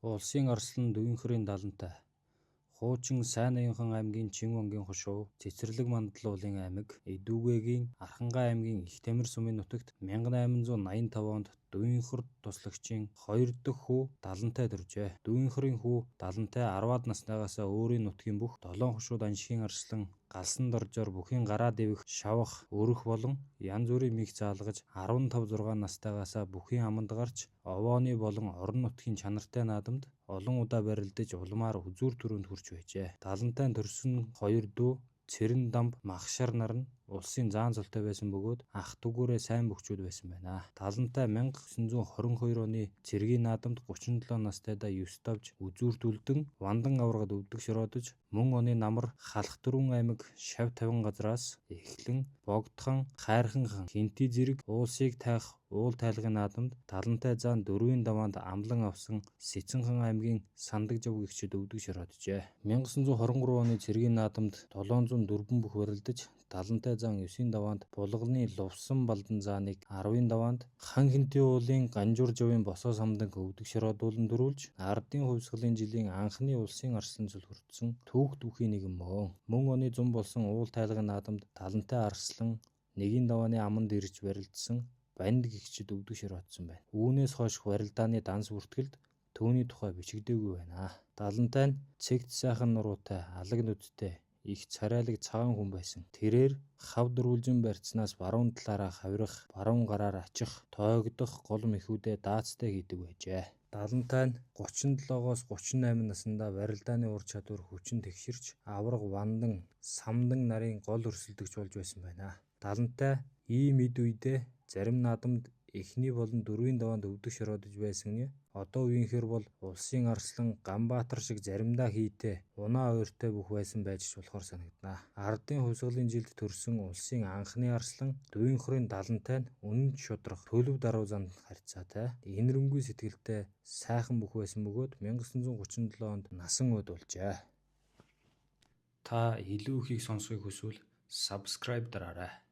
Улсын арслан Дүвинхрийн Далантай. Хуучин Сайноёнхон аймгийн Чинвангийн хошуу, Цэцэрлэг Мандлуулын аймаг, Эдүгээгийн Архангай аймгийн Ихтамир сумын нутагт 1885 онд Дүвинхэр дуслагчийн хоёр дахь хүү Далантай төржээ. Дүвинхрийн хүү Далантай 10-аад насныгаасаа өөрийн нутгийн бүх долоон хошууд аншгийн арслан галсан доржоор бүхийн гараа дэвэх, шавах, өрөх болон янз бүрийн мих заалгаж 15 6 настайгаасаа бүхийн аманд гарч овооны болон орон нутгийн чанартай наадамд олон удаа барилдаж улмаар үзүүр түрүүнд хүрч байжээ. Далантай нь төрсөн хоёр дүү Цэрэндамб, Махшар нар нь улсын заан цолтой байсан бөгөөд ах дүүгээрээ сайн бөхчүүд байсан байна. Далантай 1922 оны цэргийн наадамд 37 настайдаа ёс давж үзүүрт үлдэн Вандан аваргад өвдөг шороодож мөн оны намар Халах дөрвөн аймаг Шав тавин газраас эхлэн Богдохан, Хайрхан хан, Хэнтий зэрэг уулсыг тайх уул тайлгын наадамд Далантай заан дөрвийн даваанд амлан авсан Сэцэнхан аймгийн Сандагжав гэгчид өвдөг шорооджээ. 1923 оны цэргийн наадамд 704 бүх барилдаж Далантай заан 9-ийн даваанд Булгалны Лувсан Балдан зааныг 10-ын даваанд Хан Хэнтий уулын Ганжуур жавын Босоо самданг өвдөг шороодуулан дөрүүлж ардын хувьсгалын жилийн анхны улсын арслан цол хүртсэн түүх түүхийн нэгэн мөн. Мөн оны зун болсон уул тайлгын наадамд Далантай арслан нэгийн давааны аманд ирж барилдсан Банд гэгчид өвдөг шороодсон байна. Үүнээс хойших барилдааны данс бүртгэлд түүний тухай бичигдээгүй байна. Далантай нь цэгт сайхан нуруутай, алаг нүдтэй, их царайлаг цагаан хүн байсан. Тэрээр хав дөрвөлжин барьцнаас баруун талаараа хавирах, баруун гараар ачих, тоогдох гол мэхүүдээ даацтай хийдэг байжээ. Далантай нь 37-оос 38 наснда барилдааны ур чадвар хүчин тэгшэрч аварга Вандан, Самдан нарын гол өрсөлдөгч болж байсан байна. Далантай ийм эд үедээ зарим наадамд эхний болон дөрвийн даваанд өвдөг шороодож байсан нь одоо үеийнхээр бол улсын арслан Ганбаатар шиг заримдаа хийтэй, унаа ойртой бүх байсан байж ч болохоор санагдана. Ардын хувьсгалын жилд төрсөн улсын анхны арслан Дүвинхрийн Далантай нь үнэн шударга, төлөв даруй занд харьцаатай, энэрэнгүй сэтгэлтэй сайхан бүх байсан бөгөөд 1937 онд насан уйд болжээ. Та илүү ихийг сонсохыг хүсвэл Subscribe дараарай.